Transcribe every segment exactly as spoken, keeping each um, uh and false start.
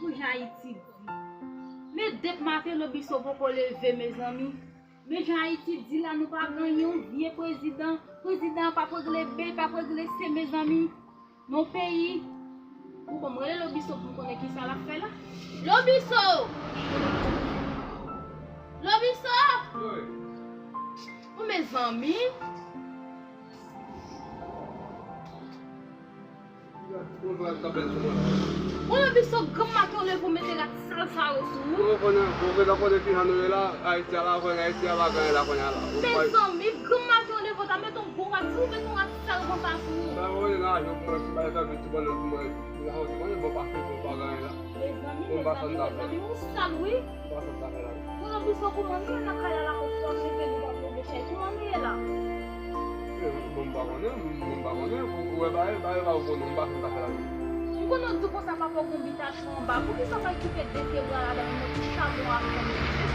Pou jan Ayiti di. Men depi maten Lobiso poko leve, mezanmi. Men jan Ayiti di la, nou pa gen yon vye prezidan. Prezidan an p ap regle bèy, p ap regle se, mezanmi. Non peyi. Ou bon, m rele Lobiso pou m konnen kisa l ap fè la. Lobiso! Lobiso! Wi. Ou mezanmi. Bon, Lobiso, granm maten w leve w mete rad sal sa yo sou ou. Ou konnen, ou gentan konnen kijan nou ye la, Ayiti a la, konnen Ayiti a pa gen anyen la kounye a la. Mezanmi, granm maten w leve w ta mete yon bon rad, si w mete yon rad sal konsa sou ou. Sa yo rele nan ajan pou mwen, si pa yo fè vit ti bannann pou mwen, pou mwen, bon, pa fè, bon, pa gen anyen la. Mezanmi, mezanmi, mezanmi, ou sal wi. Bon, Lobiso, kouman nou ye nan kay la la, konsa w ap leve nou p ap leve chay? Kouman nou ye la? Eh, bon, m pa konnen, m, m pa konnen. Ou, ou wè bagay, bagay pa ou konnen, m pa konn sa fè la. M konnen w di konsa, papa w gon bitasyon anba. Poukisa w pa kite de te bra ladan yon ti chabon a fè mete?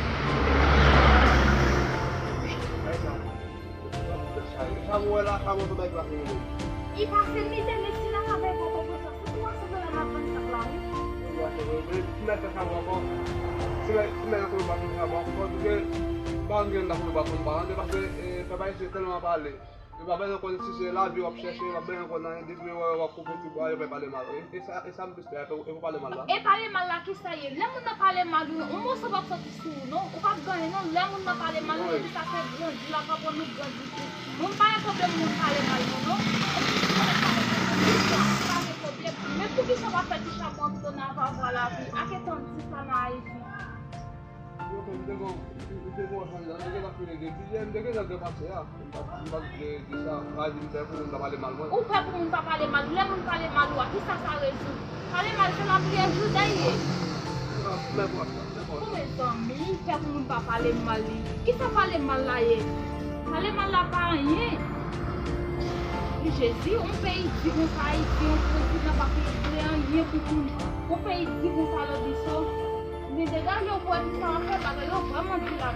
Sa ou wè la, chabon tou bay plas nou. I pase mizè, men si la ka bay poko pwesa, se twa san dola n ap vann sak la, wi. Twa san dola, men si mèt fè chabon ankò, si mèt, si mèt ankò, pa fè chabon ankò, paske pa gen nan pou yo pa konn pa tande, paske, eh, pèp ayisyen tèlman pale. Yo pa bezwen konn si se lavi w ap chèche, yo pa bezwen konn anyen, depi yo wè w ap koupe ti bwa, yo fè pale mal. E, e sa, e sa m plis pè, e pou pale mal la. E pale mal la, kisa ye? Lè moun nan pale mal ou, yon moso p ap soti sou ou, non. Ou p ap gen anyen, non. Lè moun nan pale mal ou, depi sa se grandi l ap aprann ou grandi tou. Mwen m pa gen pwoblèm moun pale mal mwen, non. Mwen pa gen pwoblèm. Men poukisa w pa fè ti chabon antre nan avwavwa lavi? Ake tann ti sa nan Ayiti. Yo, men m te gon, m te gon chanjman, m te gentan fini de etidye, m te gentan gen pase a. M pa, m pa vle di sa, pa di m pè pou moun pa pale mal mwen. Ou pè pou moun pa pale mal, lè moun pale mal ou a, kisa sa rezoud? Pale mal se lapriyè Jida ye. Mè pwòp sa, mè pwòp. Bon, mezanmi, pè pou moun pa pale mal li. Kisa pale mal la ye? Pale mal la pa anyen. Jezi, yon peyi di konsa Ayiti, yon prezidan pa regle anyen pou moun. Yon peyi di konsa Lobiso. Men degaje w pou wè kisa w ap fè, bagay yo vrèman di la.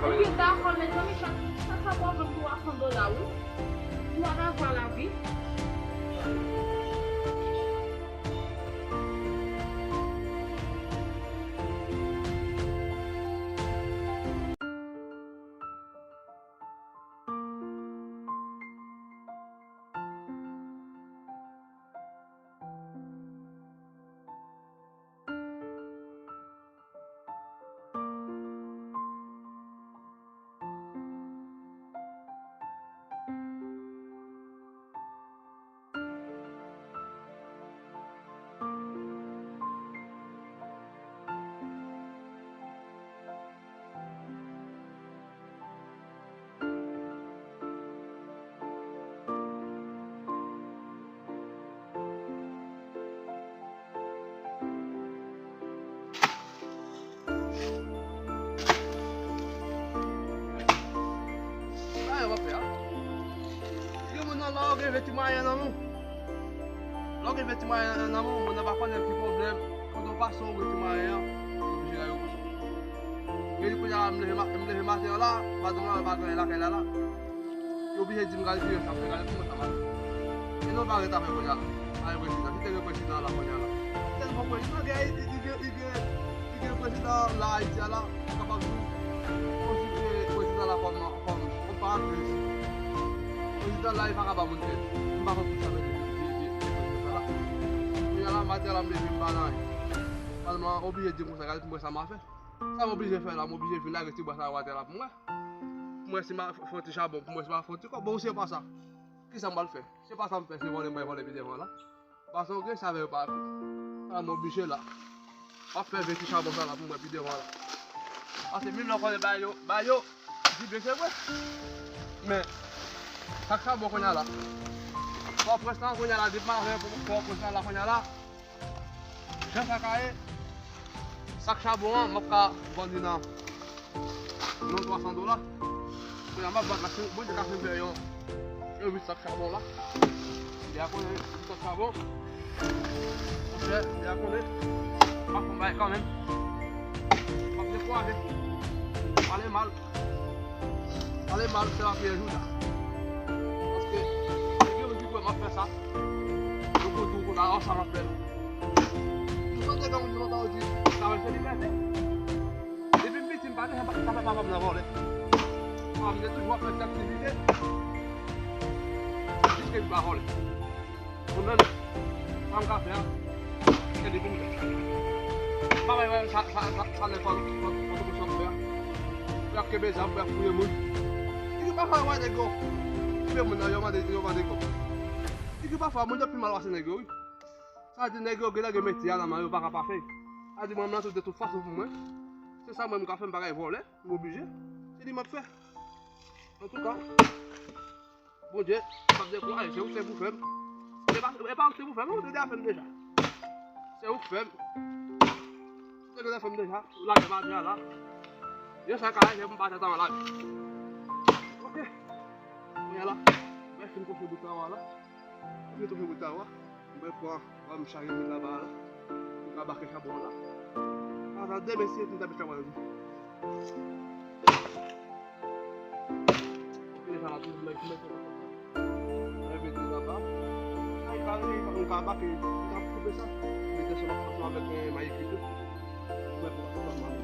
Ebyen, dakò, mezanmi, chak, chak sa pou w ap vann twa san dola, wi. Pou w ap avwa lavi. Sa yo ap fè a. Gen moun nan la, ou gen venti mwayen nan men w. Lè w gen venti mwayen nan men w, moun nan pa konnen ki pwoblèm. Kòm ou pa son ou gen ti mwayen an, ou oblije rayi w pou sa. Gen di kounye a la, m leve ma-, m leve maten an la, madanm la pa gen anyen lakay la la. Yo oblije di m gade ki sa m fè, gade pou mwen sa m ap fè. E nou pa ret avè kounye a la. Avè prezidan, si te gen prezidan la kounye a la. Tèlman prezidan gen Ayiti, li gen, li gen, li gen prezidan la Ayiti a la, m kapab di w, konsidere prezidan la kòm, kòm, kòm parapli. Prezidan la, li pa ka ba moun tèt. M pa konn poukisa yo di, di, di, di prezidan sa la. Kounye a la, maten an la, m leve m pa nan anyen. Madanm lan oblije di m konsa, gade pou mwen sa m ap fè. Sa m oblije fè la, m oblije vin lage ti bwa sa yo atè la pou mwen. Pou mwen si m a fè yon ti chabon, pou mwen si m a fè yon ti kòb, bon, se pa sa. Kisa m pral fè? Se pa sa m fè, se vòlè m pral vòlè pi devan la. Paske ou gen savè yo pa pi. A, m oblije la. M ap fè vye ti chabon sa la pou mwen pi devan la. Paske menm lè w konnen ba yo, ba yo, di byen se vre. Men, sak chabon kounye a la. Pòtoprens lan kounye a la, depi m avè Pòtoprens lan la kounye a la. Jan sa ka ye, sak chabon an, m ap ka vann li nan, nan twa san dola. Kounye a, m ap bat la, si Bondye ka fè m fè yon, yon uit sak chabon la. Deja konnen, uit sak chabon. Monchè, deja konnen. M ap fè yon bagay kanmenm. M ap dekouraje. Pale mal. Ale mal, se la pyè jou la. Paske, se gen moun ki kwè m ap fè sa. Yo konn di w konn a, sa m ap fè la. Nou tande gen moun ki lontan yo di, travèse libète. Depi m piti, m pa te janm pa, pa, pa, pa, pa m nan vòlè. Papa m te toujou ap fè ti aktivite. Jiske m pa vòlè. Konprann? Sa m ka fè a, se li pou m fè. Pa bay wè sa, sa, sa, sa lè fò, fò, fò, fò, fò, fò, fè a. Pou y ap kenbe zam, pou y ap touye moun. Epi pafwa, wè nèg yo touye moun nan, yo mande, yo mande kòb. Epi pafwa, moun yo pi mal pase nèg yo, wi. Sa di nèg yo genlè gen metye a nan men yo, pa ka pa fè. Sa di mwen, m nan tout, de tout fason pou mwen. Se sa mwen, m ka fè, m pa ka vòlè, m oblije. Se li m ap fè. Antouka, Bondye p ap dekouraje, se ou k te pou fè m. E pa, e pa ou k te pou fè m, non, ou te deja fè m deja. Se ou k fè m. Ou te deja fè m deja, ou lage m atè a la. Yon sèl ka fè m pa tèt anba la. Ok. Kounye a la, mwen fin konfye bout travay la. Mwen fin konfye bout travay. Mwen pran, mwen chaje bout laba a la. Mwen ka bake chabon la. Avan demen, si Bondye vle, m ta met chabon la. Deja la, tout nèg ki mete nan kòb la. Mwen mete laba. Ay, kare, mwen ka bake, mwen ka koupe sa. Mete ansanm, ansanm avèk, eh, mayi kri tou. Mwen pran, pran, pran.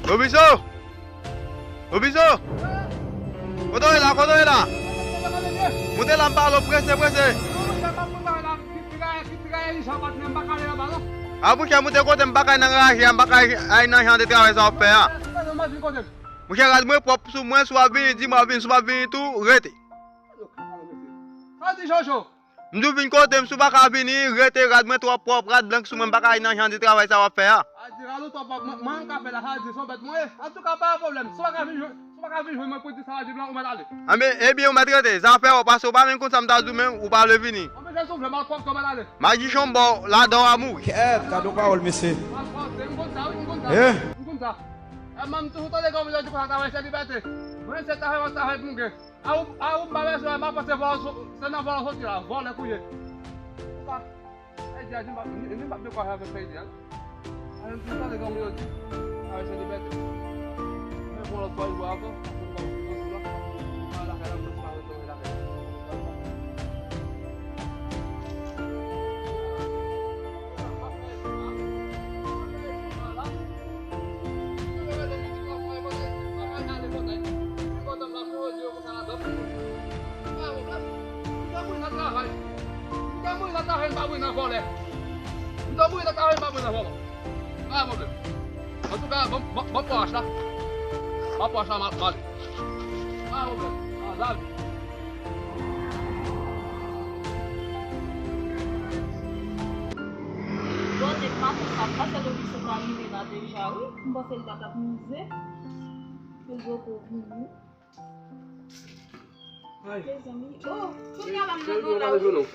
Lobiso! Lobiso! Kote w ye la? Kote w ye la? Moute la, m pale w prese, prese. A, monchè, moute kote m, pa kay nan raje a, m pa kay al nan jan de travay sa w ap fè a. Monchè, rad mwen pwòp sou mwen, si w ap vini, di m w ap vini, si w p ap vini tou, rete. Sa di Jojo? M di w vin kote m, si w pa ka vini, rete, rad mwen twò pwòp, rad blan k sou mwen, m pa ka al nan jan de travay sa w ap fè a. A di rad ou twò pwòp, mwen, mwen m ka fè la, sa di se yon bèt mwen ye. Antouka, pa gen pwoblèm. Si w pa ka vin jwenn, si w pa ka vin jwenn mwen pou di sa, rad blan, ou mèt ale. Anben, ebyen, ou mèt rete. Zafè w, paske w pa menm konn sa m ta di w menm, ou pa vle vini. Anben, se soufle, m al pwòp, ou mèt ale. Majichon m ba w ladan w a mouri. Kèt, gade yon pawòl, mesye. M al pwòp, m konn sa, wi, m konn sa. Eh? M konn sa. E, mwen, m toujou tande gòmèt yo di konsa, travay se libète. Mwen, se travay, travay pou m gen. A ou, a ou, m pa bezwen, m pa panse vòlò, se nan vòlò soti la, vòlè kou ye. Ou pa, e di a di m pa, ni, ni m pa dekwa avèk peyi a. A menm tou sa, lè granmoun yo di, a, se libète. Men bon, lòt bò, yo bò ankò, m pa konn kòman pou konn sou la. A, lakay la, m santi pa ret nan lakay la. Antouka, ban, ban, ban pwòch la. Ban pwòch la, m ap pale. Pa pwoblèm. A, lavi. Bon, nèg maten sa, m panse Lobiso ta rive la deja, wi. M panse l pa t ap mize. Pou l poko vini. Ay. Mezanmi. Oh, kounye a la m nan do la, wi.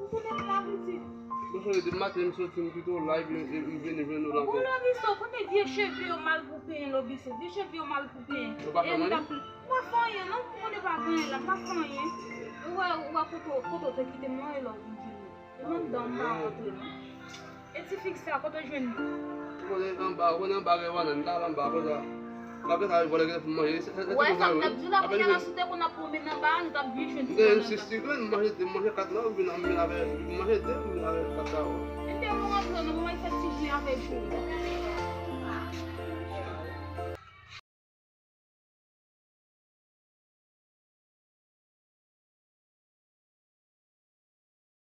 Ou konnen m la, pitit. Mwen sonje depi maten m soti, m kite w la, epi m, m vini jwenn ou la ankò. Bon, Lobiso, kote vye cheve yo mal pou penyen, Lobiso? Vye cheve yo mal pou penyen. Yo pa fè manyen? M pa fè anyen, non, m konnen pa gen anyen la, m pa fè anyen. Ou wè, ou wè kote, kote w te kite m nan, e la w vin jwenn mwen. E menm dan m pa rantre, non. E ti fi sa, kote w jwenn li? Ou konnen anba, ou konnen anba gen bannann, m t al anba, konsa. M ap gentan vòlè gentan pou m manje. Ou wè sa m t ap di w la, kounye a la, si w te konn ap pwomennen anba a, nou t ap byen jwenn ti bannann sa. M te ensisti, m manje de, m manje kat la, ou vin, m vin avè, m manje de, m vin avè kat la. Ebyen, ou rantre, non, mwen fè ti byen avèk ou.